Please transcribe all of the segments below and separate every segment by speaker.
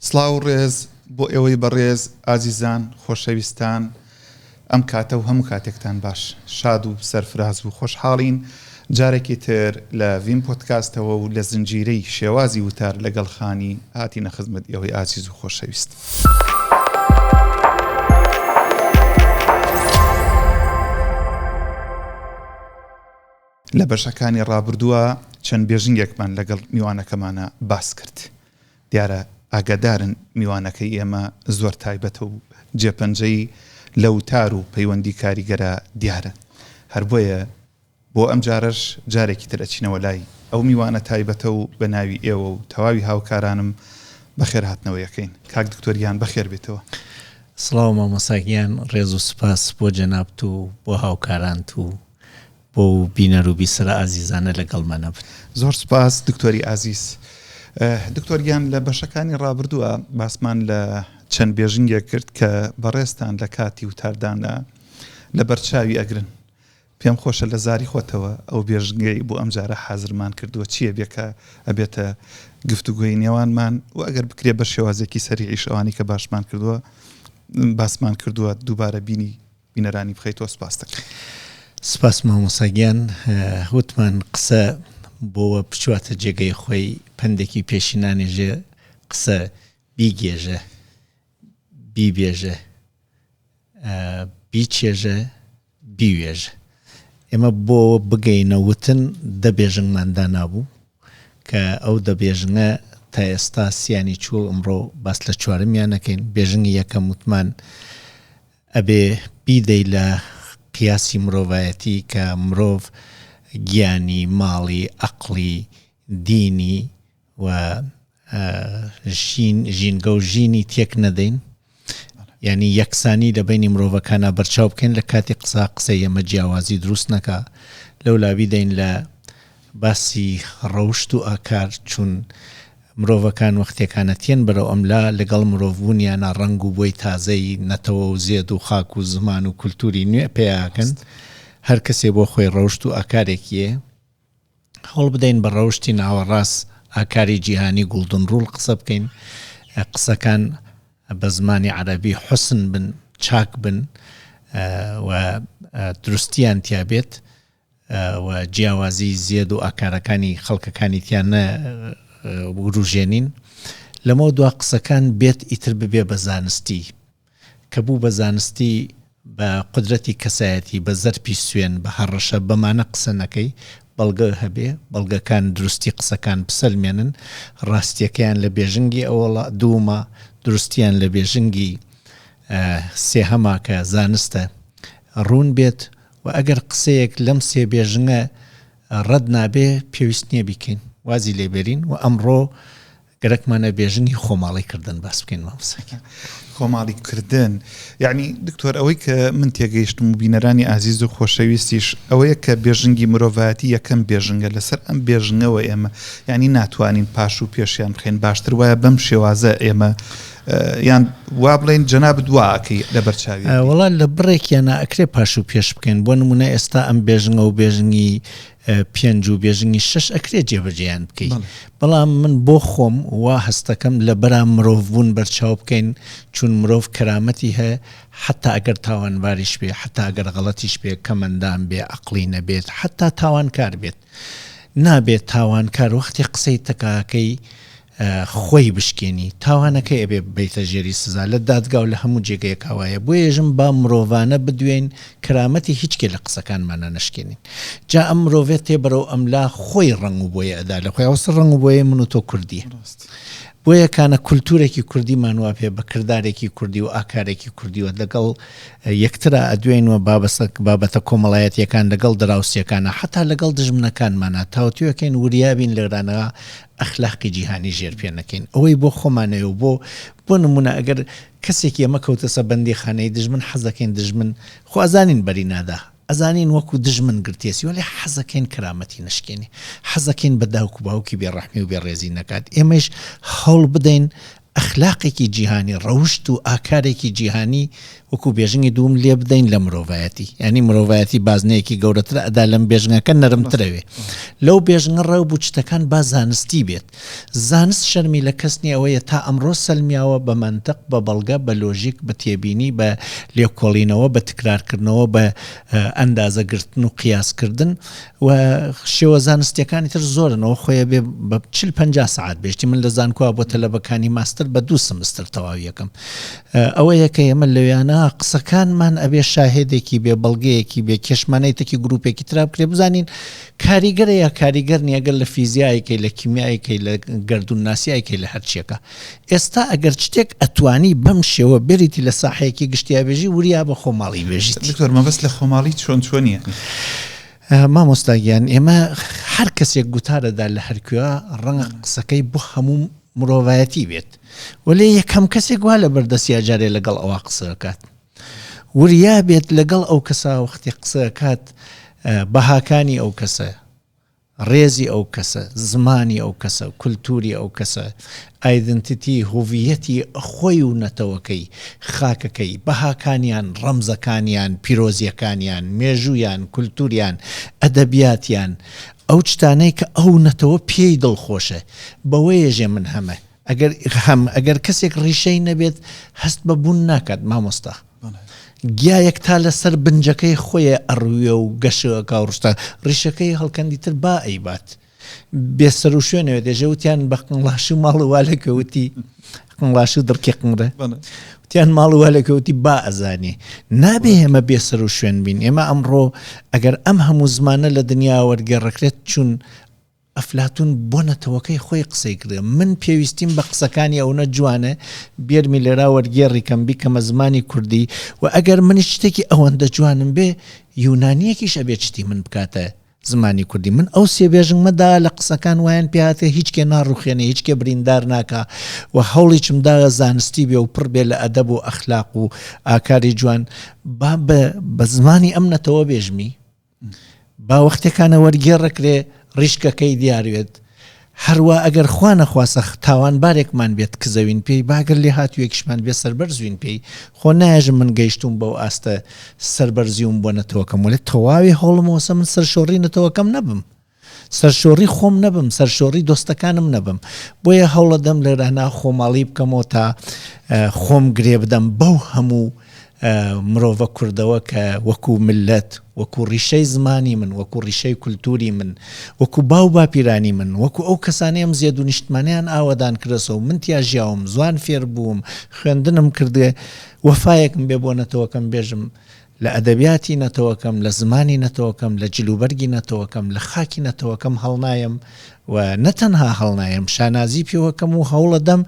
Speaker 1: سڵاو و ڕێز بۆ ئێوەی بەڕێز، ئازیزان، خۆشەویستان، ئەم کاتە و هەموو کاتێکتان باش، شاد و سەرفراز و خۆشحاڵین جارێکی تر لە ڤیم پۆدکاستەوە و لە زنجیرەی شێوازی وتار لەگەڵ خانی هاتینە خزمەت ئێوەی ئازیز و خۆشەویست. لە بەشەکانی ڕابردووە چەند بێژنگێکمان لەگەڵ میوانەکەمانە باس کرد. دیارە ئاگادارن میوانەکەی ئێمە زۆر تایبەتە و جێپەنجەی لە وتار و پەیوەندی کاریگەرا دیارە. هەر بۆیە بۆ ئەم جارەش جارێکی تر ئەچینەوە لای ئەو میوانە تایبەتە و بە ناوی ئێوە و تەواوی هاوکارانم بەخێرهاتنەوەی ئەکەین. کاک دکتۆر گیان بەخێر بێیتەوە.
Speaker 2: سڵاو مامۆستا گیان، ڕێز و سوپاس بۆ جەنابت و بۆ هاوکارانت و بۆ بینەر و بیسەرە ئازیزانە لەگەڵمانە بن.
Speaker 1: زۆر سوپاس دکتۆری ئازیز. دکتۆر گیان لە بەشەکانی ڕابردووە باسمان لە چەند بێژنگێک کرد کە بەڕێزتان لە کاتی وتاردانە لە بەرچاوی ئەگرن. پێم خۆشە لە زاری خۆتەوە ئەو بێژنگەی بۆ ئەم جارە حازرمان کردووە چییە بێ کە ئەبێتە گفتوگۆی نێوانمان و ئەگەر بکرێ بە شێوازێکی سەریعیش ئەوانی کە باشمان کردووە باسمان کردووە دووبارە بینی بینەرانی بخەیتەوە سپاست دەکەم.
Speaker 2: سپاس مامۆستا گیان وتمان قسە بۆوە بچواتە جێگەی خۆی پەندێکی پێشینانێژێ قسە بیگێژە بیبێژە بیچێژە بیوێژە ئێمە بۆ بگەینە وتن دە بێژنگمان دانابوو کە ئەو دە بێژنگە تا ئێستا سیانی چووە ئەمڕۆ باس لە چوارمیان نەکەین بێژنگی یەکەم وتمان ئەبێ بیدەی لە قیاسی مرۆڤایەتی کە مرۆڤ گیانی، ماڵی، ئەقڵی، دینی و ژین، ژینگە و ژینی تێک نەدەین. یعنی یەکسانی لە بینی مرۆڤەکانا بەرچاو بکەین لە کاتی قسە قسەی ئێمە جیاوازی دروست نەکا لەو لا بیدەین لە باسی ڕەوشت و ئاکار چون مرۆڤەکان وەختێکانە تێن بەرەو ئەملا، لەگەڵ مرۆڤبوونیانا ڕەنگ و بۆی تازەی نەتەوە و زێد و خاک و زمان و کولتووری نوێ پەیاکەن. هەر کەسێ بۆ خۆی ڕەوشت و ئاکارێکییە. هەوڵ بدەین بە ڕەوشتی ناوەڕاست ئاکاری جیهانی گوڵدن ڕوڵ قسە بکەین. قسەکان بە زمانی عەرەبی حوسن بن، چاک بن و دروستییان تیا بێت. و جیاوازی زێد و ئاکارەکانی خەڵکەکانی تیا نە وروژێنین لەمەو دوا قسەکان بێت ئیتر ببێ بە زانستی کە بوو بە زانستی بە قودرەتی کەسایەتی بە زەرپی سوێن بە هەڕەشە بەمانە قسە نەکەی بەڵگە هەبێ بەڵگەکان دروستی قسەکان بسەلمێنن ڕاستیەکەیان لە بێژنگی ئەوەڵا دوومە دروستیان لە بێژنگی سێهەما کە زانستە ڕوون بێت وە ئەگەر قسەیەک لەم سێ بێژنگە ڕەت نابێ پێویست نیە بیکەین وازی لێ بێرین وە ئەمڕۆ گەرەکمانە بێژنگی خۆماڵی کردن باس بکەین مامۆستا گیان.
Speaker 1: خۆماڵی کردن یەعنی دکتۆر ئەوەی کە من تێگەیشتم و بینەرانی ئازیز و خۆشەویستیش ئەوەیە کە بێژنگی مرۆڤایەتی یەکەم بێژنگە لەسەر ئەم بێژنگەوە ئێمە یعنی ناتوانین پاش و پێشیان بخەین باشتر وایە بەم شێوازە ئێمە یان وا بڵێین جەنابت وا ئەکەی لەبەر چاوی ئەکەی.
Speaker 2: وەڵا لە بڕێکیانا ئەکرێ پاش و پێش بکەین بۆ نمونە ئێستا ئەم بێژنگە و بێژنگی پێنج و بێژنگی شەش ئەکرێ جێبەجێیان بکەی بەڵام من بۆ خۆم وا هەستەکەم لەبەرا مرۆڤ بوون بەرچاو بکەین چون مرۆڤ کەرامەتی هەیە حەتا ئەگەر تاوانباریش بێ حەتا ئەگەر غەڵەتیش بێ کەمەندام بێ ئەقڵی نەبێت حەتا تاوانکار بێت نابێت تاوانکار وەختی قسەی تەکاکەی خۆی بشکێنی تاوانەکەی ئەبێ ببەیتە ژێری سزا لە دادگا و لە هەموو جێگەیەکا وایە بۆیەژم با مرۆڤانە بدوێین کەرامەتی هیچ کێ لە قسەکانمانا نەشکێنین جا ئەم مرۆڤە تێ بەرەو ئەملا خۆی ڕەنگ و بۆیە ئەدا لە خۆی ئەوسە ڕەنگ و بۆیە من و تۆ کوردیە بۆیە کانە کولتورێکی کوردیمان وا پێ بە کردارێکی کوردی و ئاکارێکی کوردی و لەگەڵ یەکترا ئەدوێین و بابەسە بابەتە کۆمەڵایەتیەکان لەگەڵ دراوسیەکانە حتا لەگەڵ دژمنەکانمانە تاوتوێکەین وریابین لەرانە ئەخلاقی جیهانی ژێر پێ نەکەین ئەوەی بۆ خۆمانەیە و بۆ بۆ نمونە ئەگەر کەسێکی ئەمە کەوتەسە بەندیخانەی دژمن حەزەکەین دژمن خۆ ئەزانین بەری نادا ئەزانین وەکو دژمن گرتیەسی وەلێ حەزەکەین کەرامەتی نەشکێنێ حەزەکەین بە داوک و باوکی بێ ڕەحمی و بێ ڕێزی نەکات ئێمەیش هەوڵ بدەین. ئەخلاقێکی جیهانی، ڕەوشت و ئاکارێکی جیهانی وەکو بێژنگی دووم لێ بدەین لە مرۆڤایەتی. یانی مرۆڤایەتی بازنەیەکی گەورەترە ئەدا لەم بێژنگەکە نەرمترەوێ. لەو بێژنگە ڕەو بوو چتەکان با زانستی بێت. زانست شەرمی لە کەس نیە ئەوەیە تا ئەمڕۆ سەلمیاوە بە مەنتق، بە بەڵگە، بە لۆژیک، بە تێبینی، بە لێکۆڵینەوە، بە تکرارکردنەوە، بە ئەندازە گرتن و قیاس کردن و شێوە زانستیەکانی تر زۆرن ئەوە خۆی ئەبێ بە چل پەنجا سەعات بێشتی من لە زانکۆ بۆ تەلەبەکانی ماستەر بە دوو سمستر تەواوی یەکەم ئەوەیە کە ئێمە لەویانە قسەکانمان ئەبێ شاهێدێکی بێ بەڵگەیەکی بێ کێشمانەی تەکی گروپێکی ترا بکرێ بزانین کاریگەرە یا کاریگەر نیە گەر لە فیزیایکەی لە کیمیایکەی لە گەردوون ناسیایکەی لە هەرچیەکە ئێستا ئەگەر شتێک ئەتوانی بەم شێوە بێریتی لە ساحەیەکی گشتیا بێژی وریا بە خۆماڵی بێژیت.
Speaker 1: دکتۆر مەبەست لە خۆماڵی چۆن چۆنیە؟
Speaker 2: مامۆستا گیان ئێمە هەر کەسێک گوتارەدا لە هەرکوێ ڕەنگە قسەکەی بۆ هەموو مرۆڤایەتی بێت وەلێ یەکەم کەسێک وا لە بەردەستیا جارێ لەگەڵ ئەوە قسەکات وریا بێت لەگەڵ ئەو کەسە وەختی قسەکات بەهاکانی ئەو کەسە ڕێزی ئەو کەسە، زمانی ئەو کەسە، کولتووری ئەو کەسە، ئایدنتیتی، هوڤییەتی، خۆی و نەتەوەکەی، خاکەکەی، بەهاکانیان، ڕەمزەکانیان، پیرۆزییەکانیان، مێژوویان، کولتووریان، ئەدەبیاتیان، ئەو چتانەی کە ئەو نەتەوە پێی دڵخۆشە، بەوەیەژێ من هەمە. ئەگەر هەم، ئەگەر کەسێک ڕیشەی نەبێت، هەست بە بوون ناکات مامۆستا. گیایەک تا لەسەر بنجەکەی خۆێ ئەڕوێ و گەشە ئەکا و ڕشتە ڕیشەکەی هەڵکەندی تر با ئەیبات بێ سەر و شوێنەوە دێژێ وتیان بە قنگڵاش و ماڵ وا لەکوێ وتی قنگڵاش و دڕکی قنگرە وتیان ماڵ وا لەکوێ وتی با ئەزانێ نابێ ئێمە بێ سەر و شوێن بین ئێمە ئەمڕۆ ئەگەر ئەم هەموو زمانە لە دنیا وەرگێڕەکرێت چون ئەفلاتون بۆ نەتەوەکەی خۆی قسەی کردە من پێویستیم بە قسەکانی ئەونە جوانە بێرمی لێرا وەرگێڕی کەم بیکەمە زمانی کوردی و ئەگەر منیش شتێکی ئەوەندە جوانم بێ یونانیەکیش ئەبێ چتی من بکاتە زمانی کوردی من ئەو سێ بێژنگمە دا لە قسەکان وایان پێ هاتێ هیچ کێ ناڕوخێنێ هیچ کێ بریندار ناکا و هەوڵیچم دا زانستی بێ و پڕ بێ لە ئەدەب و ئەخلاق و ئاکاری جوان با بە زمانی ئەم نەتەوە بێژمی با وەختێکانە وەرگێڕەکرێ ڕیشکەکەی دیاروێت هەروا ئەگەر خوا نەخواسە تاوانبارێکمان بێت کزەوین پێی با گەر لێهاتوویەکیشمان بێ سەربەرزوین پێی خۆ نایەژم من گەیشتووم بەو ئاستە سەربەرزیوم بۆ نەتەوەکەم وەلێ تەواوی هەوڵم ئەوەسە من سەرشۆڕی نەتەوەکەم نەبم سەرشۆڕی خۆم نەبم سەرشۆڕی دۆستەکانم نەبم بۆیە هەوڵەدەم لێرانە خۆماڵی بکەمەوە تا خۆم گرێ بدەم بەو هەموو مرۆڤە کوردەوە کە وەکو میللەت، وەکو ڕیشەی زمانی من، وەکو ڕیشەی کولتووری من، وەکو باو باپیرانی من، وەکو ئەو کەسانەی ئەم زێد و نیشتمانەیان ئاوەدان کردەسەوە و من تیا ژیاوم، زوان فێر بووم، خوێندنم کردگە، وەفایەکم بێ بۆ نەتەوەکەم بێژم لە ئەدەبیاتی نەتەوەکەم، لە زمانی نەتەوەکەم، لە جلوبەرگی نەتەوەکەم، لە خاکی نەتەوەکەم هەڵنایەم و نە تەنها هەڵنایەم شانازی پێوەکەم و هەوڵەدەم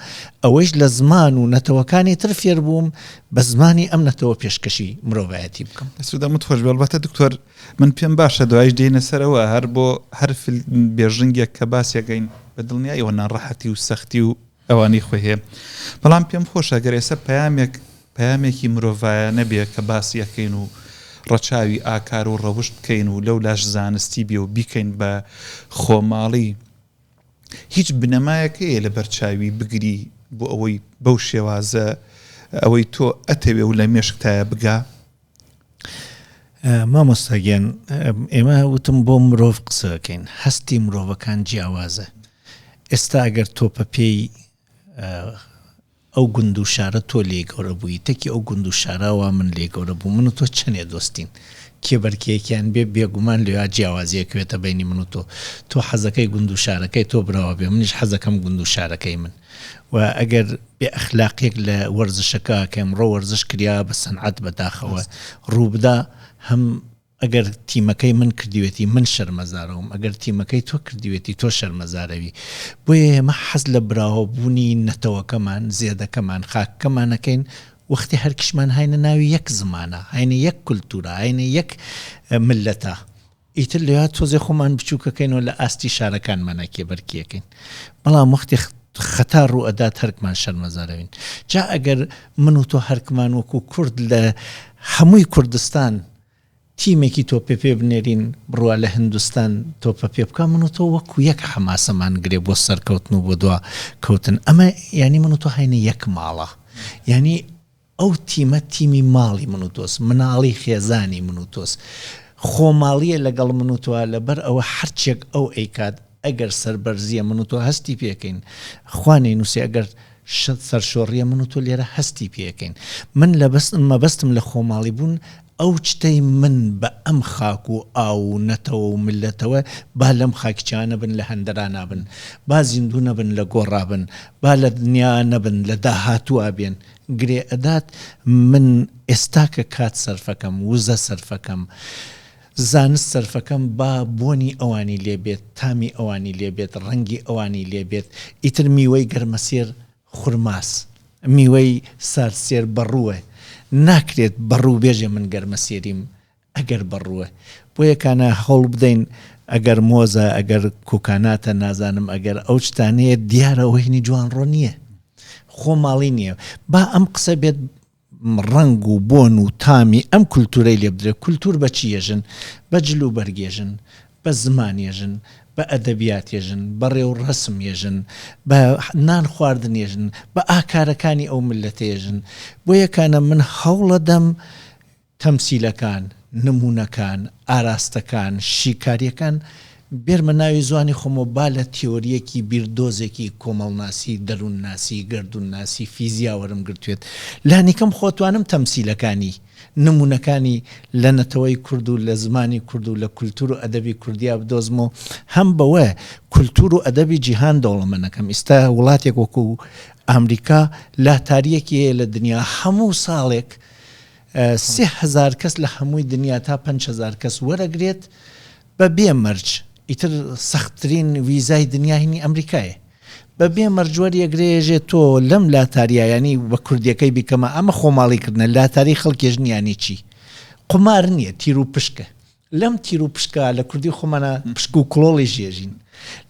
Speaker 2: ئەوەیش لە زمان و نەتەوەکانی تر فێربووم بە زمانی ئەم نەتەوە پێشکەشی مرۆڤایەتی بکەم.
Speaker 1: دەست و دەمت خۆش بێ ئەڵبەتە دکتۆر من پێم باشە دوایش دێینە سەرەوە هەر بۆ هەر بێژنگێک کە باسیەکەین بە دڵنیایەوە ناڕەحەتی و سەختی و ئەوانەی خۆی هەیە بەڵام پێم خۆشە گەر ئێستا پەیامێک پەیامێکی مرۆڤایانە بێ کە باسی ئەکەین و ڕەچاوی ئاکار و ڕەوشت بکەین و لەو لاش زانستی بێ و بیکەین بە خۆماڵی هیچ بنەمایەک هەیە لە بەرچاوی بگری بۆ ئەوەی بەو شێوازە ئەوەی تۆ ئەتەوێ و لە مێشکتایە بگا؟
Speaker 2: مامۆستا گیان ئێمە وتم بۆ مرۆڤ قسەکەین هەستی مرۆڤەکان جیاوازە ئێستا ئەگەر تۆپە پێی ئەو گوند و شارە تۆ لێ گەورە بووی تەکی ئەو گوند و شاراوە من لێ گەورە بوو من و تۆ چەنێ دۆستین کێبەرکێکیان بێ بێگومان لێیا جیاوازیەکوێتە بینی من و تۆ تۆ حەزەکەی گوند و شارەکەی تۆ براوە بێ منیش حەزەکەم گوند و شارەکەی من و ئەگەر بێ ئەخلاقیەک لە وەرزشەکە کە ئمڕۆ وەرزش کریا بە سەنعەت بە داخەوە ڕووبدا هەم ئەگەر تیمەکەی من کردوێتی من شەرمەزارەوم ئەگەر تیمەکەی تۆ کردوێتی تۆ شەرمەزارەوی بۆیە ئێمە حەز لە براوەبوونی نەتەوەکەمان زێدەکەمان خاکەکەمانەکەین وەختی هەرکیشمان هاینە ناوی یەک زمانە هاینە یەک کولتورە هاینە یەک ملەتە ئیتر لەویا تۆزێ خۆمان بچووکەکەینەوە لە ئاستی شارەکانمانا کێبەرکێکەین بەڵام وەختی خەتا ڕوو ئەدات هەرکمان شەرمەزارەوین جا ئەگەر من و تۆ هەرکمان وەکو کورد لە هەمووی کوردستان. تیمێکی تۆپێ پێ بنێرین بڕوا لە هندوستان تۆپە پێ بکا من و تۆ وەکو یەک حەماسەمان گرێ بۆ سەرکەوتن و بۆ دوا کەوتن ئەمە یانی من و تۆ هاینە یەک ماڵە یانی ئەو تیمە تیمی ماڵی من و تۆس مناڵی خێزانی من و تۆس خۆماڵیە لەگەڵ من و تۆ لەبەر ئەوە هەرچێک ئەو ئەیکات ئەگەر سەربەرزیە من و تۆ هەستی پێکەین خوا نەینوسێ ئەگەر شت سەرشۆڕیە من و تۆ لێرە هەستی پێکەین من لەبەست مەبەستم لە خۆماڵی بوون ئەو چتەی من بە ئەم خاک و ئاو و نەتەوە و میللەتەوە با لەم خاکیچا نەبن لە هەندەرانا بن با زیندوو نەبن لە گۆڕا بن با لە دنیا نەبن لە داهاتووا بێن گرێ ئەدات من ئێستاکە کات سەرفەکەم وزە سەرفەکەم زانست سەرفەکەم با بۆنی ئەوانی لێ بێت تامی ئەوانی لێ بێت ڕەنگی ئەوانی لێ بێت ئیتر میوەی گەرمەسێر خورماس میوەی ساردسێر بەڕووە ناکرێت بەڕوو بێژێ من گەرمەسێریم ئەگەر بەڕووە بۆیە کانە هەوڵ بدەین ئەگەر مۆزە ئەگەر کوکاناتە نازانم ئەگەر ئەو شتانەیە دیارە ئەوە هینی جوانڕۆ نییە خۆماڵی نییە با ئەم قسە بێت ڕەنگ و بۆن و تامی ئەم کولتوورەی لێ بدرێت، کولتوور بە چی یەژن؟ بە جل و بەرگ یەژن، بە زمان یەژن، بە ئەدەبیات یەژن، بە ڕێوڕەسم یەژن، بە نان خواردن یەژن، بە ئاکارەکانی ئەو میللەتە یەژن. بۆیە کانە من هەوڵەدەم تەمسیلەکان، نموونەکان، ئاراستەکان، شیکارییەکان بێرمە ناوی زوانی خۆمەوە با لە تیۆرییەکی بیردۆزێکی کۆمەڵناسی، دەروونناسی، گەردوونناسی، فیزیا وەرم گرتوێت. لانیکەم خۆ توانم تەمسیلەکانی، نموونەکانی لە نەتەوەی کورد و لە زمانی کورد و لە کولتوور و ئەدەبی کوردیا بدۆزمەوە. هەم بەوە کولتوور و ئەدەبی جیهان دەوڵەمەنەکەم. ئیستا وڵاتێک وەکوو ئامریکا لاتارییەکی هەیە لە دنیا هەموو ساڵێک 3000 کەس لە هەمووی دنیا تا 5000 کەس وەرەگرێت بە بێ مەرج، ئیتر سەختترین ویزای دنیا هینی ئەمریکایە، بە بێ مەرج وەریەگرێ ێژێ تۆ لەم لاتاریا یانی بە کوردیەکەی بیکەمە ئەمە خۆماڵی کردنە لاتاری خەڵکێژن یانی چی؟ قومار نیە تیر و پشکە لەم تیر و پشکە لە کوردی خۆمانە پشک و کڵۆڵیش ێژین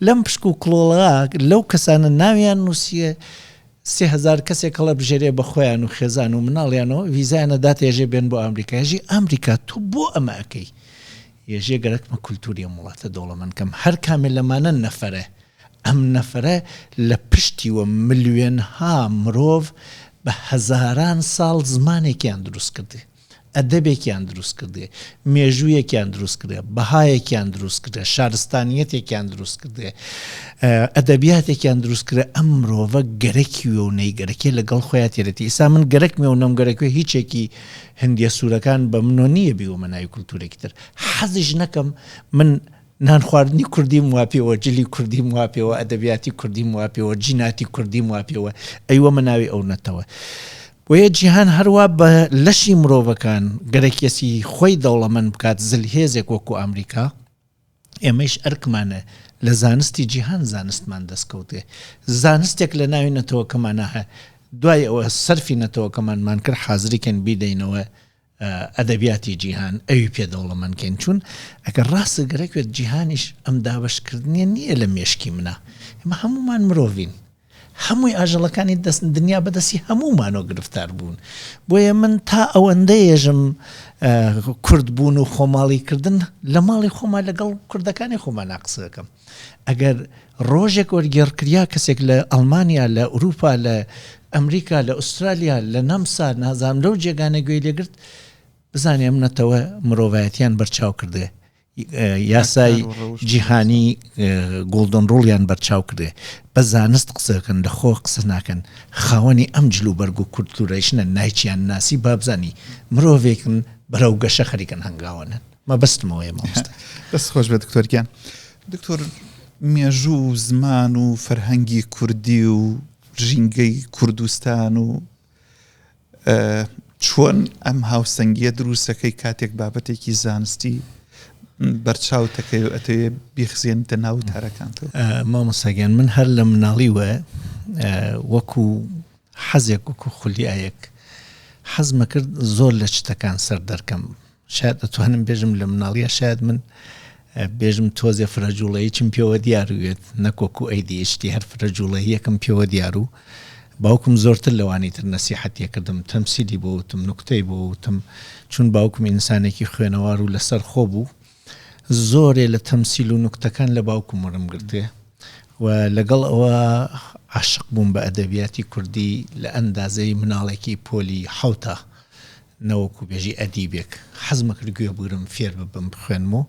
Speaker 2: لەم پشک و کڵۆڵە لەو کەسانە ناویان نووسیە 3000 کەسێک هەڵەبژێرێ بە خۆیان و خێزان و مناڵیانەوە ڤیزایان ئەدات ێژێ بێن بۆ ئەمریکا ێژی ئەمریکا تۆ بۆ ئەمە ئەکەی ێژێ گەرەکمە کولتوری ئەم وڵاتە دەوڵەمەند کەم هەر کامێ لەمانە نەفەرە ئەم نەفەرە لە پشتیوە ملیۆنها مرۆڤ بە هەزاران ساڵ زمانێکیان دروست کردێ ئەدەبێکیان دروست کردێ مێژوویەکیان دروست کردێ بەهایەکیان دروست کردێ شارستانیەتێکیان دروست کردێ ئەدەبیاتێکیان دروست کرد ئەم مرۆڤە گەرەکیوە و نەیگەرەکێ لەگەڵ خۆیان تێرێتی ئیسا من گەرەکمێ و نەمگەرەکوێ هیچێکی هندیە سوورەکان بە منۆ نییە بیوەمە ناوی کولتوورێکی تر حەزیش نەکەم من نان خواردنی کوردیم وا پێوە جلی کوردیم وا پێوە ئەدەبیاتی کوردیم وا پێوە جیناتی کوردیم وا پێوە ئەیوەمە ناوی ئەو نەتەوە بۆیە جیهان هەروا بە لەشی مرۆڤەکان گەرەکیەسی خۆی دەوڵەمەند بکات زلهێزێک وەکو ئەمریکا ئێمەیش ئەرکمانە لە زانستی جیهان زانستمان دەست کەوتێ زانستێک لە ناوی نەتەوەکەمانا هە دوای ئەوە سەرفی نەتەوەکەمانمان کرد حازری کەین بیدەینەوە ئەدەبیاتی جیهان ئەوی پێ دەوڵەمەند کەین چون ئەگەر ڕاستت گەرەکوێت جیهانیش ئەم دابەشکردنیە نییە لە مێشکی منا ئێمە هەمومان مرۆڤین هەمووی ئاژەڵەکانی دەست دنیا بەدەستی هەموومانەوە گرفتار بوون بۆیە من تا ئەوەندە ێژم کورد بوون و خۆماڵی کردن لە ماڵی خۆما لەگەڵ کوردەکانی خۆمانا قسە دەکەم ئەگەر ڕۆژێک وەرگێڕ کریا کەسێک لە ئەڵمانیا لە ئوروپا لە ئەمریکا لە ئوسترالیا لە نەمسا نازانم لەو جێگانە گوێی لێگرت بزانێ ئەم نەتەوە مرۆڤایەتیان بەرچاو کردێ یاسای جیهانی گۆڵدن ڕوڵیان بەرچاو کردێ بە زانست قسەکەن لە خۆ قسە ناکەن خاوەنی ئەم جل و بەرگ و کولتوورەیشنە نایچیان ناسی بابزانی مرۆڤێکن بەرەو گەشە خەریکن هەنگاوەنن مەبەستم ئەوەیە مامۆستا.
Speaker 1: دەست خۆش بێت دکتۆر گیان. دکتۆر مێژوو و زمان و فەرهەنگی کوردی و ژینگەی کوردستان و چۆن ئەم هاوسەنگیە دروستەکەی کاتێک بابەتێکی زانستی بەرچاو تەکەی و ئەتەوێ بیخزێنیتە ناو وتارەکانتەوە؟
Speaker 2: مامۆستا گیان من هەر لە مناڵیوە وەکو حەزێک وەکو خولیایەک حەزمە کرد زۆر لە شتەکان سەر دەرکەم شاید ئەتوانم بێژم لە مناڵیە شاید من بێژم تۆزێ فرە جوڵەیەکم پێوە دیار بێت نەک وەکو ADHD هەر فرە جوڵەیەکم پێوە دیار و. باوکم زۆرتر لەوانی تر نەسیحەتی ئەکردم، تەمسیلی بۆ وتم، نوکتەی بۆ وتم، چون باوکم ئینسانێکی خوێنەوار و لەسەرخۆ بوو، زۆرێ لە تەمسیل و نوکتەکان لە باوکم وەرم گرتێ و لەگەڵ ئەوە عاشق بووم بە ئەدەبیاتی کوردی لە ئەندازەی مناڵێکی پۆلی حەوتا نەوەکو بێژی ئەدیبێک. حەزمەکرد گوێ بگرم، فێر ببم، بخوێنم و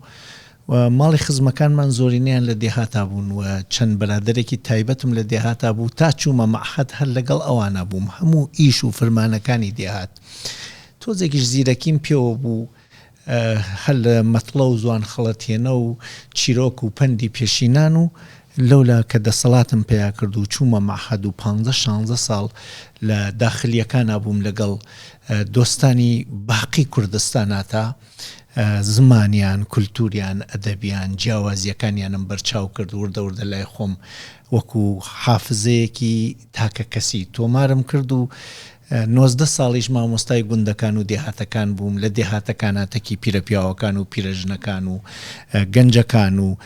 Speaker 2: و ماڵی خزمەکانمان زۆرینەیان لە دێهاتا بوون و چەند بەرادەرێکی تایبەتم لە دێهاتا بوو، تا چوومە مەعهەد هەر لەگەڵ ئەوانا بووم، هەموو ئیش و فرمانەکانی دێهات. تۆزێکیش زیرەکیم پێوە بوو، هەر لە مەتڵە و زوانخەڵەتێنە و چیرۆک و پەندی پێشینان و لەولا کە دەسەڵاتم پەیا کرد و چوومە مەعهەد و پانزە شانزە ساڵ لە داخلییەکانا بووم لەگەڵ دۆستانی باقی کوردستانا تا زمانیان، کولتووریان، ئەدەبیان، جیاوازییەکانیانم بەرچاو کرد، وردە وردە لای خۆم وەکوو حافزەیەکی تاکەکەسی تۆمارم کرد و 19 ساڵیش مامۆستای گوندەکان و دێهاتەکان بووم، لە دێهاتەکانا تەکی پیرەپیاوەکان و پیرەژنەکان و گەنجەکان و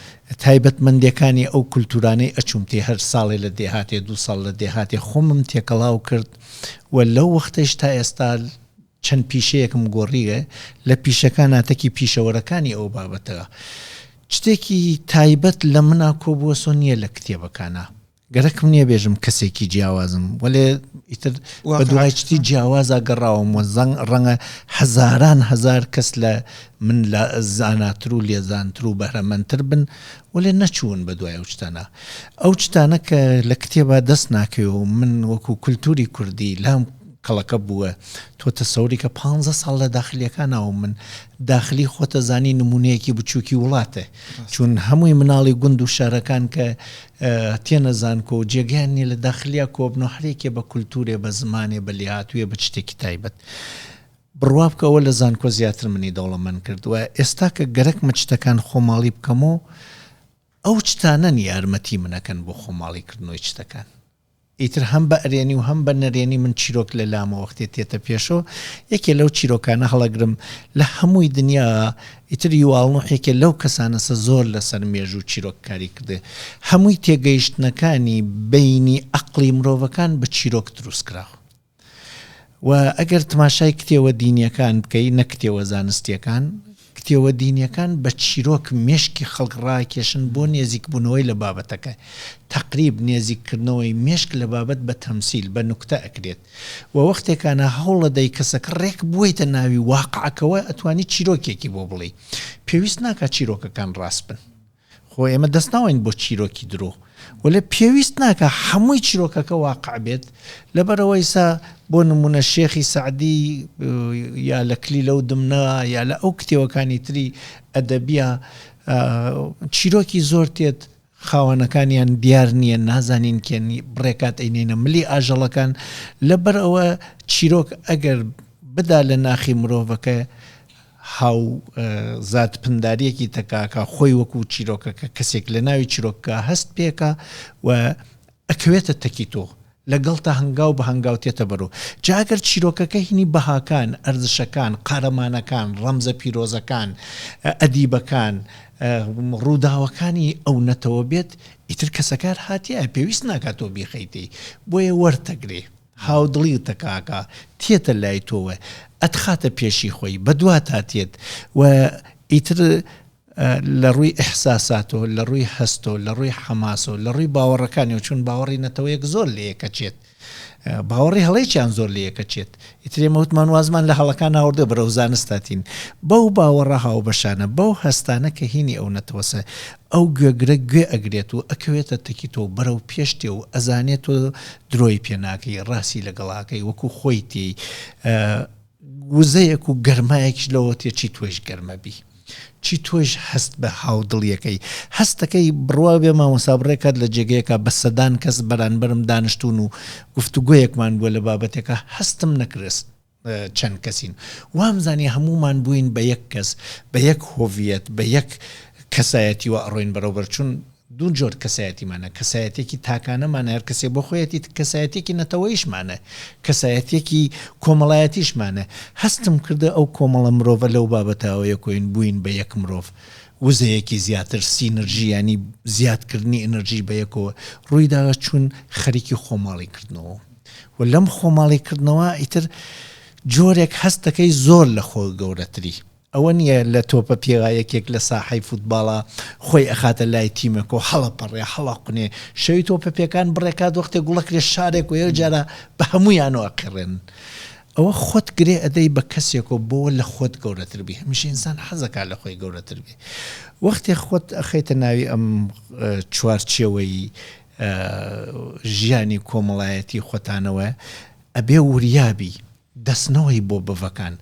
Speaker 2: تایبەتمەندییەکانی ئەو کولتوورانەی ئەچووم تێ، هەر ساڵێ لە دێهاتێ، دوو ساڵ لە دێهاتێ خۆمم تێکەڵاو کرد و لەو وەختەیش تا ئێستا چەند پیشەیەکم گۆڕیوێ، لە پیشەکانا تەکی پیشەوەرەکانی ئەو بابەتە. شتێکی تایبەت لە منا کۆبووەسۆ نییە لە کتێبەکانا. گەرەکم نییە بێژم کەسێکی جیاوازم، وەلێ ئیتر بە دوای شتی جیاوازا گەڕاوم و زەنگ ڕەنگە هەزاران هەزار کەس لە من لە زاناتر و لێزانتر و بەهرەمەندتر بن، وەلێ نەچوون بە دوای ئەو شتانە. ئەو شتانە کە لە کتێبا دەست ناکەوێ و من وەکوو کولتووری کوردی لام کەڵەکە بووە تۆ تەسەوری کە پانزە ساڵ لە داخلیەکاناوم من داخلی خۆتە زانی نمونەیەکی بچووکی وڵاتە چون هەمووی مناڵی گوند و شارەکان کە تێنە زانکۆ و جێگەیان نیە لە داخلیا کۆبنەوە هەرێکێ بە کولتورێ بە زمانێ بە لێهاتوویە بە شتێکی تایبەت بڕوا بکە ئەوە لە زانکۆ زیاتر منی دەوڵەمەند کرد و ئێستا کە گەرەکمە شتەکان خۆماڵی بکەمەوە ئەو شتانەن یارمەتی منەکەن بۆ خۆماڵی کردنەوەی شتەکان. ئیتر هەم بە ئەرێنی و هەم بە نەرێنی من چیرۆک لە لامە وەختێ تێتە پێشۆ یەکێ لەو چیرۆکانە هەڵەگرم لە هەمووی دنیا ئیتر یوواڵ نوح یەکێ لەو کەسانەسە زۆر لەسەر مێژوو چیرۆک کاری کردێ هەمووی تێگەیشتنەکانی بەینی ئەقڵی مرۆڤەکان بە چیرۆک دروست کراوە. و ئەگەر تماشای کتێوە دینیەکان بکەی نەک کتێوە زانستیەکان، کتێوە دینیەکان بە چیرۆک مێشکی خەڵک ڕاکێشن بۆ نێزیک بوونەوەی لە بابەتەکە، تەقریب نێزیک کردنەوەی مێشک لە بابەت بە تەمسیل، بە نوکتە ئەکرێت و وەختێکانە هەوڵەدەی کەسەکە ڕێک بوەیتە ناوی واقعەکەوە ئەتوانی چیرۆکێکی بۆ بڵێی. پێویست ناکا چیرۆکەکان ڕاست بن. خۆ ئێمە دەست ناوەین بۆ چیرۆکی درۆ، وەلێ پێویست ناکا هەمووی چیرۆکەکە واقع بێت، لەبەرئەوەی سا بۆ نموونە شێخی سەعدی یا لە کلیلە و دمنە یا لە ئەو کتێوەکانی تری ئەدەبیە چیرۆکی زۆر تێت خاوەنەکانیان دیار نییە نازانین کێن بڕێکات ئەینێنە ملی ئاژەڵەکان لەبەر ئەوە چیرۆک ئەگەر بدا لە ناخی مرۆڤەکە هاو زاد پنداریەکی تەکاکە خۆی وەکو چیرۆکەکە کەسێک لە ناوی چیرۆکەکە هەست پێکا و ئەکەوێتە تەکی تۆ لەگەڵتا هەنگاو بە هەنگاو تێتە بەرۆ جا ئەگەر چیرۆکەکە هینی بەهاکان ئەرزشەکان قارەمانەکان ڕەمزە پیرۆزەکان ئەدیبەکان ڕووداوەکانی ئەو نەتەوە بێت ئیتر کەسەکار هاتیە پێویست ناکات تۆ بیخەیتی بۆیە وەرتەگرێ. هاودڵی تەکاکە تێتە لای تۆوە ئەتخاتە پێشی خۆی بەدواتا تێت و ئیتر لە ڕووی ئیحساساتەوە لە ڕووی هەستەوە لە ڕووی حەماسەوە لە ڕووی باوەڕەکانیەوە چون باوەڕی نەتەوەیەک زۆر لە یەکەچێت باوەڕی هەڵەیەکیان زۆر لە یەکەچێت ئیتر ئێمە وتمان وازمان لە هەڵەکان هاوردە بەرەو زانست هاتین بەو باوەڕە هاوبەشانە بەو هەستانە کە هینی ئەو نەتەوەسە ئەو گوێگرە گوێ ئەگرێت و ئەکەوێتە تەکی تۆ بەرەو پێش تێ و ئەزانێت تۆ درۆی پێ ناکەی ڕاستی لەگەڵاکەی وەکو خۆی تێی وزەیەک و گەرمایەکیش لەوە تێ چی تۆیش گەرمە بی چی تۆیش هەست بە هاودڵیەکەی هەستەکەی بڕوا بێ مامۆستا بڕێکات لە جێگەیەکە بە سەدان کەس بەرانبەرم دانیشتون و گفتوگۆیەکمان بووە لە بابەتێکە هەستم نەکرست چەند کەسین وامزانی هەموومان بووین بە یەک کەس بە یەک هۆڤیەت بە یەک کەسایەتیوە ئەڕۆین بەرەوبەر چون دوو جۆر کەسایەتیمانە کەسایەتێکی تاکانەمانە هەر کەسێ بۆ خۆیەتی کەسایەتێکی نەتەوەیشمانە کەسایەتێکی کۆمەڵایەتیشمانە هەستم کردە ئەو کۆمەڵە مرۆڤە لەو بابەتەوە یەکۆین بووین بە یەک مرۆڤ وزەیەکی زیاتر سینرژی ینی زیادکردنی ئەنرژی بە یەکەوە ڕوویداوە چون خەریکی خۆماڵی کردنەوە. و لەم خۆماڵی کردنەوە ئیتر جۆرێک هەست دەکەی زۆر لە خۆ گەورەتری. ئەوە نییە لە تۆپە پێا یەکێک لە ساحەی فوتباڵا خۆی ئەخاتە لای تیمێک و هەڵەپەڕێ هەڵەقونێ شەوی تۆپە پێکان بڕێکات وەختێ گوڵەکرێ شارێک و یەکجارا بە هەموویانەوە ئەقیڕێنن. ئەوە خۆت گرێ ئەدەی بە کەسێکەوە بۆ لە خۆت گەورەتر بی هەمیشە ئینسان حەزەکا لە خۆی گەورەتر بی وەختێ خۆت ئەخەیتە ناوی ئەم چوارچێوەی ژیانی کۆمەڵایەتی خۆتانەوە ئەبێ وریا بی دەست نەوەی بۆ بڤەکان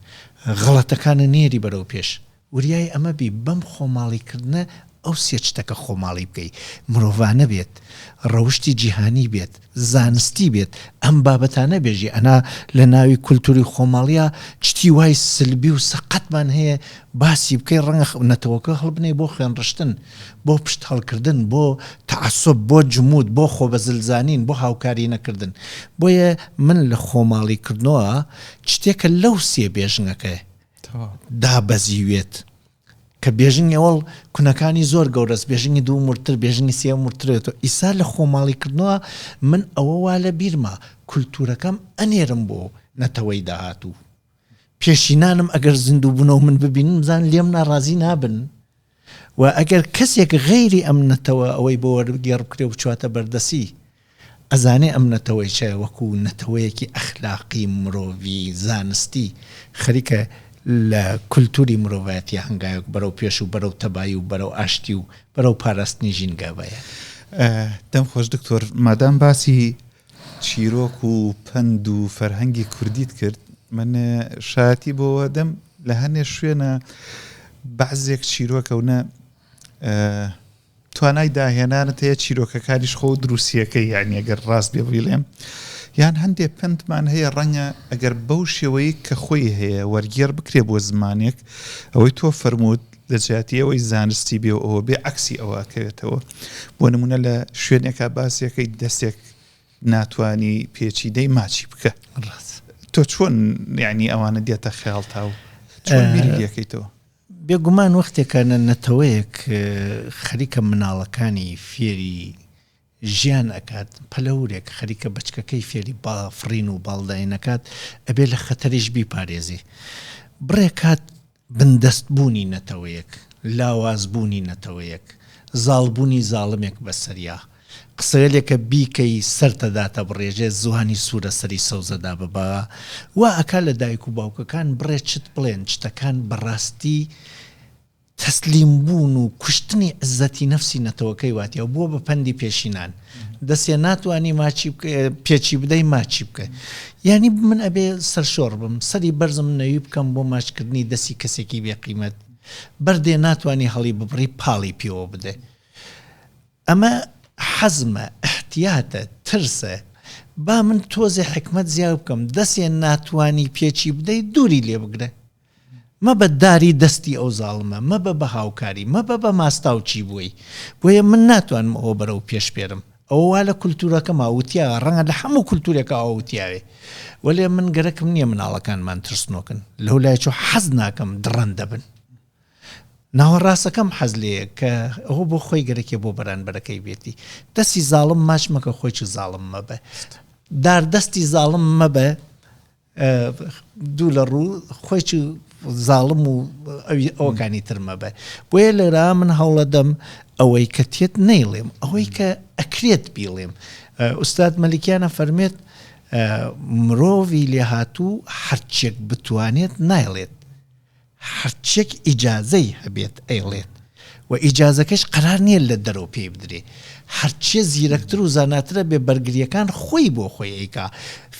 Speaker 2: غەڵەتەکانە نێری بەرەو پێش وریای ئەمە بی بەم خۆماڵی کردنە ئەو سێ چتەکە خۆماڵی بکەی مرۆڤانە بێت ڕەوشتی جیهانی بێت زانستی بێت ئەم بابەتانە بێژی ئەنا لە ناوی کولتوری خۆماڵیا چتی وای سلبی و سەقەتمان هەیە باسی بکەی ڕەنگە نەتەوەکە هەڵبنێی بۆ خوێنڕشتن بۆ پشت هەڵکردن بۆ تەعەسوب بۆ جمود بۆ خۆبەزلزانین بۆ هاوکاری نەکردن بۆیە من لە خۆماڵی کردنەوە چتێکە لەو سێ بێژنگەکە دابەزیوێت کە بێژنگی ئەوەڵ کونەکانی زۆر گەورەس بێژنگی دووم وردتر بێژنگی سێیەم وردترێتەوە ئیسا لە خۆماڵی کردنەوە من ئەوە وا لە بیرمە کولتوورەکەم ئەنێرم بۆ نەتەوەی داهاتوو پێشینانم ئەگەر زیندوو بوونەوە من ببینن بزان لێم ناڕازی نابن و ئەگەر کەسێک غەیری ئەم نەتەوە ئەوەی بۆ وەرگێڕ بکرێ و بچواتە بەردەسی ئەزانێ ئەم نەتەوەیچە وەکو نەتەوەیەکی ئەخلاقی مرۆڤی زانستی خەریکە لە کولتوری مرۆڤایەتیا هەنگاوێک بەرەو پێش و بەرەو تەبایی و بەرەو ئاشتی و بەرەو پاراستنی ژینگە بەیە.
Speaker 1: دەم خۆش دکتۆر مادام باسی چیرۆک و پەند و فەرهەنگی کوردیت کرد من شایەتی بۆوە دەم لە هەنێ شوێنە بەعزێک چیرۆکە و نە توانای داهێنانت هەیە چیرۆکەکانیش خۆ دروستیەکەی یعنی ئەگەر ڕاست بێ بڵێم یان هەندێک پندمان هەیە ڕەنگە ئەگەر بەو شێوەیە کە خۆی هەیە وەرگێڕ بکرێ بۆ زمانێک ئەوەی تۆ فەرمووت لە جیاتی ئەوەی زانستی بێ و ئەوە بێ عەکسی ئەوە ئەکەوێتەوە بۆ نمونە لە شوێنێکا باسیەکەی دەستێک ناتوانی پێچی دەی ماچی بکە
Speaker 2: ڕاست
Speaker 1: تۆ چۆن یعنی ئەوانە دێتە خەیاڵتا و چۆن بیری لەکەیتەوە؟
Speaker 2: بێگومان وەختێکە نەتەوەیەک خەریکە مناڵەکانی فێری ژیان ئەکات، پەلەورێک خەریکە بەچکەکەی فێری فڕین و باڵداین ئەکات، ئەبێ لە خەتەریش بیپارێزی. بڕێ کات بندەست بوونی نەتەوەیەک، لاواز بوونی نەتەوەیەک، زاڵ بوونی زاڵمێک بەسەریا، قسەێلێکە بیکەی سەرتەداتە بڕێژێ، زوانی سوورە سەری سەوزەدا ببا، وا ئەکا لە دایک و باوکەکان بڕێ چت بڵێن، چتەکان بەڕاستی تەسلیم بوون و کوشتنی عزەتی نەفسی نەتەوەکەی واتیە و بووە بە پەندی پێشینان دەسێ ناتوانی ماچی پێچی بدەی ماچی بکە یانی من ئەبێ سەرشۆڕ بم سەری بەرزم نەوی بکەم بۆ ماچکردنی دەسی کەسێکی بێ قیمەت بەردێ ناتوانی هەڵی ببڕی پاڵی پێوە بدە ئەمە حەزمە ئیحتیاتە ترسە با من تۆزێ حیکمەت زیاد بکەم دەسێ ناتوانی پێچی بدەی دووری لێ بگرە مەبە داری دەستی ئەو زاڵمە، مەبە بە هاوکاری، مەبە بە ماستاوچی بۆی. بۆیە من ناتوانم ئەوە بەرەو پێش بێرم. ئەوە وا لە کولتوورەکەما وتیاوە، ڕەنگە لە هەموو کولتوورێکا ئەوە وتیاوێ. وەلێ من گەرەکم نییە مناڵەکانمان ترسنۆکن. لەو لایچۆ حەز ناکەم دڕەندە بن. ناوەڕاستەکەم حەز لێیە کە ئەوە بۆ خۆی گەرەکێ بۆ بەرانبەرەکەی بێتی. دەستی زاڵم ماچ مەکە خۆیچ زاڵم مەبە. داردەستی زاڵم مەبە دوو لە ڕوو خۆی چ زاڵم و ئەوی ئەوەکانی تر مەبە بۆیە لێرا من هەوڵەدەم ئەوەی کە تێت نەیڵێم ئەوەی کە ئەکرێت بیڵێم ئوستاد مەلیکیانە فەرمێت مرۆڤی لێهاتوو هەرچێک بتوانێت نایڵێت هەرچیەک ئیجازەی هەبێت ئەیڵێت و ئیجازەکەش قەرار نیە لە دەرەوە پێی بدرێ هەرچیە زیرەکتر و زاناترە بێ بەرگریەکان خۆی بۆ خۆی ئەیکا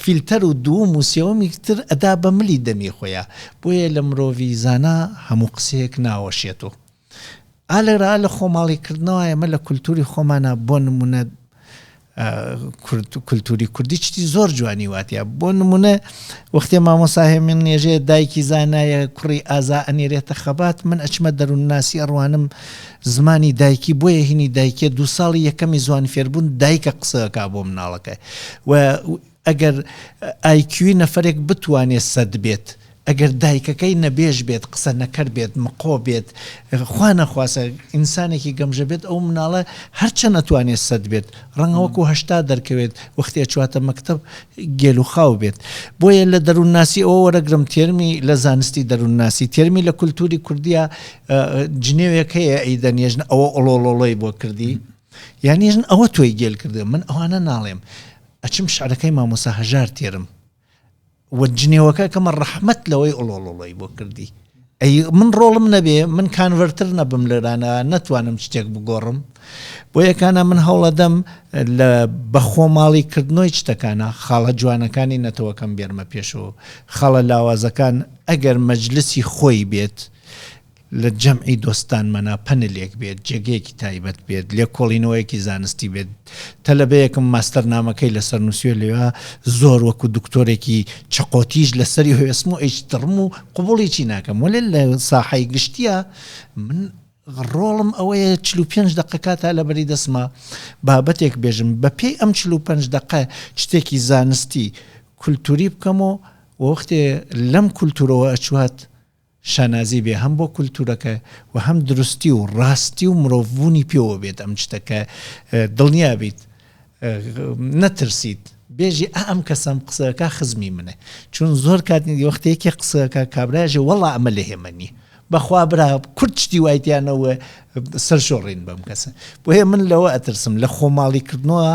Speaker 2: فیلتەر و دووم و سێوەمی تر ئەدا بە ملی دەمی خۆیا بۆیە لە مرۆڤی زانا هەموو قسەیەک ناوەشێت و ئا لێرە لە خۆماڵی کردنەوە ئێمە لە کولتوری خۆمانا بۆ نمونە کولتوری کوردی چتی زۆر جوانی واتە بۆ نمونە وەختێ مامۆسا هێمن نێژێ دایکی زانایە کوڕی ئازا ئەنێرێتە خەبات من ئەچمە دەروونناسی ئەڕوانم زمانی دایکی بۆیە هینی دایکێ دو ساڵی یەکەمی زوان فێربوون دایکە قسەکە بۆ مناڵەکە و ئەگەر ئایکیوی نەفرێک بتوانێت سەد بێت. ئەگەر دایکەکەی نەبێژ بێت، قسە نەکەر بێت، مقۆ بێت، خوا نەخواستە ئینسانێکی گەمژە بێت، ئەو مناڵە هەرچەند ئەتوانێت سەت بێت، ڕەنگە وەکو 80 دەرکەوێت، وەختی ئەچواتە مەکتەب گێل و خاو بێت. بۆیە لە دەروونناسی ئەوە وەرەگرم تێرمی لە زانستی دەروونناسی، تێرمی لە کولتووری کوردییا جنێوێک هەیە ئەیدەن یەژن ئەوە ئۆڵۆڵۆڵۆی بۆ کردی یان یەژن ئەوە تۆی گێل کردووە، من ئەوانە ناڵێم، ئەچم شعرەکەی مامۆستا هەژار تێرم. و جنێوەکە کەمە ڕەحمەت لەوەی ئۆڵۆڵۆڵۆی بۆ کردی ئەی من ڕۆڵم نەبێ من کانڤەرتر نەبم لێرانە نەتوانم شتێک بگۆڕم بۆ یەکانە من هەوڵەدەم لە بەخۆماڵی کردنەوەی شتەکانە خاڵە جوانەکانی نەتەوەکەم بێرمە پێشەوە خاڵە لاوازەکان ئەگەر مەجلسی خۆی بێت لە جەمعی دۆستانمانا پەنلێک بێت، جێگەیەکی تایبەت بێت، لێکۆڵینەوەیەکی زانستی بێت، تەلەبەیەکم ماستەرنامەکەی لەسەر نووسیوە لەوێ زۆر وەکو دکتۆرێکی چەقۆتیش لەسەری هەوێسم و ئەیشتڕم و قبوڵیی ناکەم، وەلێ لە ساحەی گشتییا من ڕۆڵم ئەوەیە 45 دەقە کاتا لەبەری دەستما بابەتێک بێژم بەپێی ئەم 45 دەقە شتێکی زانستی کولتوری بکەم و وەختێ لەم کولتورەوە ئەچوات شانازی بێ هەم بۆ کولتورەکە و هەم دروستی و ڕاستی و مرۆڤبوونی پێوە بێت ئەم شتە کە دڵنیا بیت نەترسیت بێژی ئا ئەم کەسەم قسەکە خزمی منە چون زۆر کات وەختێ یەکێ قسەکە کابراژێ وەڵا ئەمە لە هێمە نییە بەخوا برا کورد شتی وایتیانەوە سەرشۆڕین بەم کەسە بۆیە من لەوە ئەترسم لە خۆماڵی کردنەوە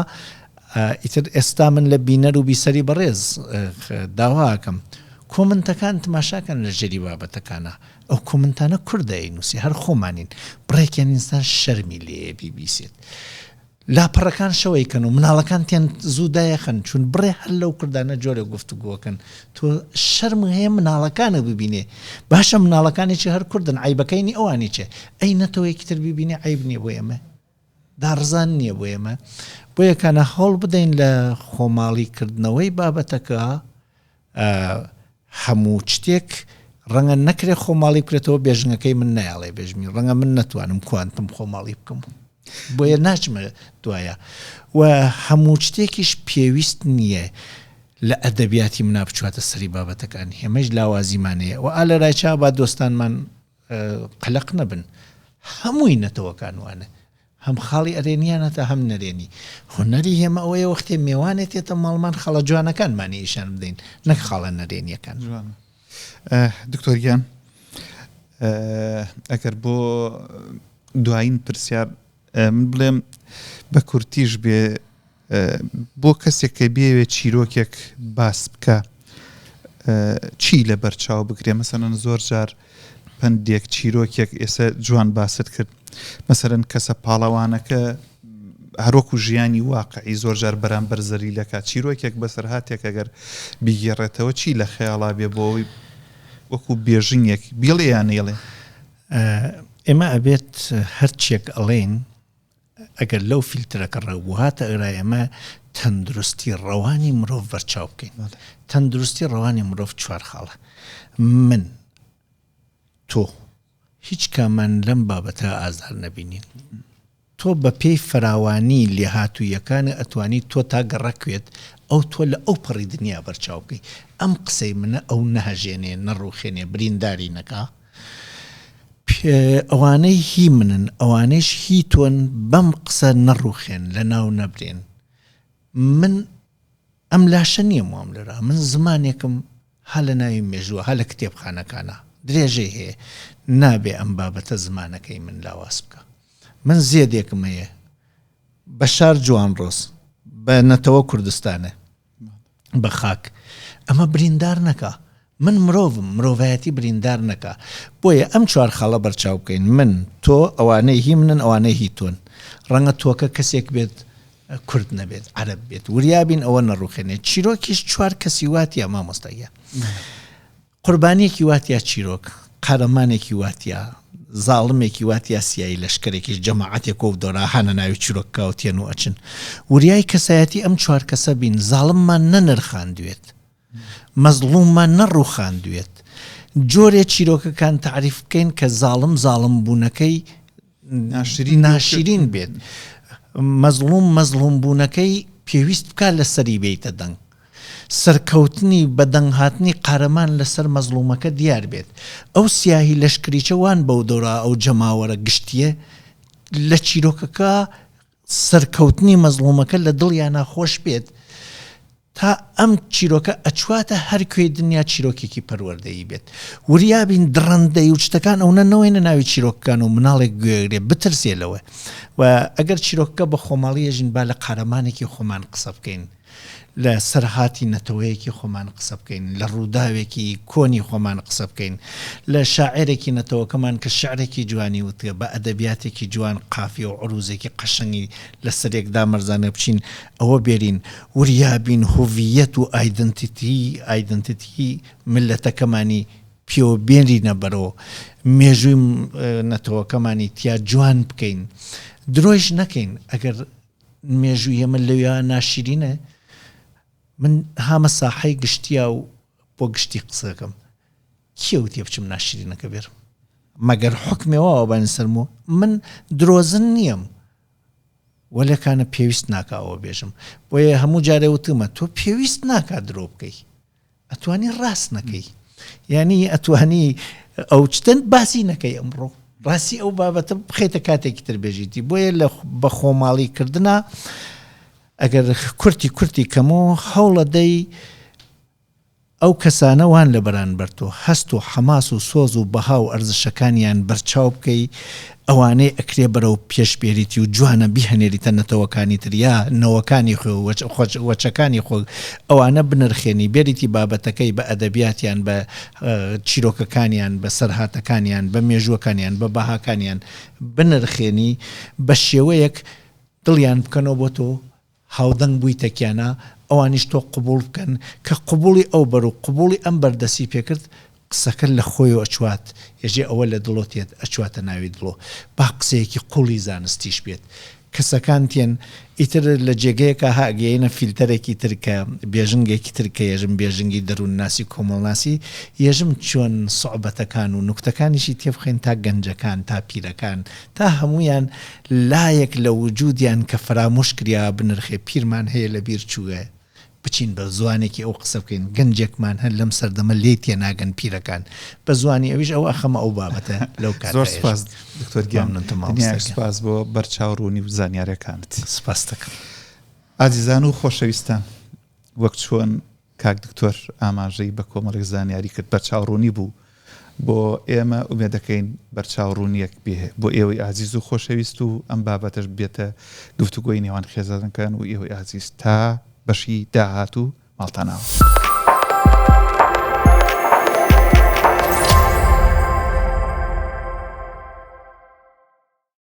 Speaker 2: ئیتر ئێستا من لە بینەر و بیسەری بەڕێز داواکەم کۆمنتەکان تماشاکەن لە ژێری بابەتەکانا ئەو کۆمنتانە کوردە ئەینوسی هەر خۆمانین بڕێکیان ئینسان شەرمی لێیە بیبیسێت لاپەڕەکان شەوەی کەن و مناڵەکان تێن زوو دایەخەن چون بڕێ هەر لەو کوردانە جۆرێک گفتوگۆکەن تۆ شەرم هەیە مناڵەکانە ببینێ باشە مناڵەکانێکی هەر کوردن عیبەکەی نی ئەوانی چێ ئەی نەتەوەیەکی تر ببینێ عیب نییە بۆ ئێمە داڕزان نییە بۆ ئێمە بۆیە کانە هەوڵ بدەین لە خۆماڵی کردنەوەی بابەتەکە هەموو شتێک ڕەنگە نەکرێ خۆماڵی بکرێتەوە بێژنگەکەی من نایڵێ بێژمی ڕەنگە من نەتوانم کوانتم خۆماڵی بکەم بۆیە ناچمە دوایە و هەموو شتێکیش پێویست نییە لە ئەدەبیاتی منا بچواتە سەری بابەتەکان هێمەش لاوازیمانەیە و ئالە رایچا با دۆستانمان قەلەق نەبن هەمووی نەتەوەکان وانە هەم خاڵی ئەرێنیان هەتە هەم نەرێنی هونەری هێمە ئەوەیە وەختێ مێوانێ تێتە ماڵمان خاڵە جوانەکانمانی ئیشان بدەین نەک خاڵە نەرێنیەکان.
Speaker 1: جوانە دکتۆر گیان ئەگەر بۆ دوایین پرسیار من بڵێم بە کورتیش بێ بۆ کەسێک کە بیەوێت چیرۆکێک باس بکا چی لەبەر چاو بگرێ مەسەلەن زۆر جار پەندێک چیرۆکێک ئێستا جوان باست کرد مەسەلەن کەسە پاڵەوانەکە هەروەکو ژیانی واقعی زۆر جار بەرامبەر زەلیلەکە چیرۆکێک بەسەرهاتێک ئەگەر بیگێڕێتەوە چی لە خەیاڵا بێ بۆ ئەوەی وەکو بێژنگێک بیڵێ یان نەیڵێ؟
Speaker 2: ئێمە ئەبێت هەرچیەک ئەڵێین ئەگەر لەو فیلترەکە ڕەو بوو هاتە ئەرای ئەمە تەندروستی ڕەوانی مرۆڤ بەرچاو بکەین تەندروستی ڕەوانی مرۆڤ چوار خاڵە من تۆ هیچ کامان لەم بابەتە ئازار نەبینین تۆ بە پێی فراوانی لێهاتوویەکانی ئەتوانی تۆ تا گەڕەکوێت ئەو تۆ لە ئەو پەڕی دنیا بەرچاو بکەی ئەم قسەی منە ئەو نەهەژێنێ نەڕوخێنێ برینداری نەکا ئەوانەی هی منن ئەوانەیش هی تۆن بەم قسە نەڕوخێن لەناو نەبرێن من ئەم لاشە نییە وام لەرا من زمانێکم ها لە ناوی مێژووە ها لە کتێبخانەکانە درێژەی هەیە نابێ ئەم بابەتە زمانەکەی من لاواز بکە من زێدێکم هەیە بە شار جوانڕۆز بە نەتەوە کوردستانە بە خاک ئەمە بریندار نەکا من مرۆڤم مرۆڤایەتی بریندار نەکا بۆیە ئەم چوار خاڵە بەرچاو بکەین من تۆ ئەوانەی هی منن ئەوانەی هی تۆن ڕەنگە تۆکە کەسێک بێت کورد نەبێت عەرەب بێت وریابین ئەوە نەڕوخێنێت چیرۆکیش چوار کەسی واتە مامۆستایە قوربانیەکی وا تیا چیرۆک، قارەمانێکی وا تیا، زاڵمێکی وا تیا سیایی لەشکرێکیش جەماعەتێک وەو دۆرا هانە ناوی چیرۆکەکەوە تێن و ئەچن. وریای کەسایەتی ئەم چوار کەسە بین، زاڵممان نەنرخاندوێت، مەزڵوممان نەڕوخاندوێت. جۆرێ چیرۆکەکان تەعریف بکەین کە زاڵم زاڵم بوونەکەی ناشرین بێت، مەزڵوم مەزڵوم بوونەکەی پێویست بکات لەسەری بێیتە دەنگ. سەرکەوتنی بەدەنگ هاتنی قارەمان لەسەر مەزڵومەکە دیار بێت. ئەو سیاهی لەشکریچە وان بەو دەورا ئەو جەماوەرە گشتیە لە چیرۆکەکە سەرکەوتنی مەزڵومەکە لە دڵیانا خۆش بێت تا ئەم چیرۆکە ئەچواتە هەر کوێی دنیا چیرۆکێکی پەروەردەیی بێت وریابین دڕندەی و شتەکان ئەونە نەوەینە ناوی چیرۆکەکان و مناڵێک گوێگرێ بترسێ لەوە و ئەگەر چیرۆکەکە بە خۆماڵی ئێژین با لە قارەمانێکی خۆمان قسە بکەین لە سەرهاتی نەتەوەیەکی خۆمان قسە بکەین، لە ڕووداوێکی کۆنی خۆمان قسە بکەین، لە شاعێرێکی نەتەوەکەمان کە شیعرێکی جوانی وتگە، بە ئەدەبیاتێکی جوان قافیە و عرووزێکی قەشەنگی لە سەرێک دامەرزانە بچین ئەوە بێرین، وریا بین هوڤییەت و ئایدنتیتی، Identity، میللەتەکەمانی پێوە بێنرینە بەرەوە، مێژووی نەتەوەکەمانی تیا جوان بکەین، درۆیش نەکەین، ئەگەر مێژووی ئێمە لەویا ناشیرینە من هامە ساحەی گشتیا و بۆ گشتی قسەکەم کێ وتێ بچم ناشرینەکە بێرم مەگەر حکمێ واوە بانی سەرمۆ من درۆزن نییەم وەلەکانە پێویست ناکە ئەوە بێژم بۆیە هەموو جارێ وتمە تۆ پێویست ناکات درۆ بکەی ئەتوانی ڕاست نەکەی یعنی ئەتوانی ئەو چتن باسی نەکەی ئەمڕۆ ڕاستی ئەو بابەتە بخیتە کاتێکی تر بێژیتی بۆیە لە بە خۆماڵی کردنا ئەگەر کورتی کورتی کەمۆ هەوڵە دەی ئەو کەسانە وان لە بەرانبەر تۆ هەست و حەماس و سۆز و بەها و ئەرزشەکانیان بەرچاو بکەی ئەوانەی ئەکرێ بەرەو پێش بێریتی و جوانە بیهنێریتە نەتەوەکانی تر یا نەوەکانی خۆ و وەچەکانی خۆ ئەوانە بنرخێنی بێریتی بابەتەکەی بە ئەدەبیاتیان بە چیرۆکەکانیان بە سەرهاتەکانیان بە مێژووەکانیان بە بەهاکانیان بنرخێنی بە شێوەیەک دڵیان بکەنەوە بۆ تۆ هاودەنگ بوویتە کیانا ئەوانیش تۆ قبوڵ بکەن، کە قبوڵی ئەو بەر و قبوڵی ئەم بەر دەسی پێکرد قسەکە لە خۆیەوە ئەچوات یەژێ ئەوە لە دڵۆ تێت ئەچواتە ناوی دڵۆ با قسەیەکی قوڵی زانستیش بێت کەسەکان تێن ئیتر لە جێگەیەکا ها ئەگەیەنە فیلتەرێکی تر کە بێژنگێکی تر کە یەژم بێژنگی دەروونناسی کۆمەڵناسی یەژم چۆن سوعبەتەکان و نوکتەکانیشی تێبخەین تا گەنجەکان تا پیرەکان تا هەموویان لایەک لە وجودیان کە فەرامۆش کریا بنرخێ پیرمان هەیە لە بیر چووە بچین بە زوانێکی ئەو قسە بکەین گەنجێکمان هەن لەم سەردەمە لێی تێناگەن پیرەکان بە زوانی ئەویش ئەو ئەخەمە ئەو بابەتە لەو کاتە
Speaker 1: زۆر سپاس دکتۆر گیان
Speaker 2: مەمنونتم مامۆستا
Speaker 1: دنیایەک
Speaker 2: گیان.
Speaker 1: سپاس بۆ بەرچاو ڕوونی و زانیاریەکانت.
Speaker 2: سپاست دەکەم.
Speaker 1: ئازیزان و خۆشەویستان وەک چۆن کاک دکتۆر ئاماژەی بە کۆمەڵێک زانیاری کرد بەرچاوڕوونی بوو بۆ ئێمە ئومێدەکەین بەرچاوڕوونیەک بێ بۆ ئێوەی ئازیز و خۆشەویست و ئەم بابەتەش بێتە گفتوگۆی نێوان خێزانەکان و ئێوەی ئازیز تا بەشی داهاتوو ماڵتان ئاوا.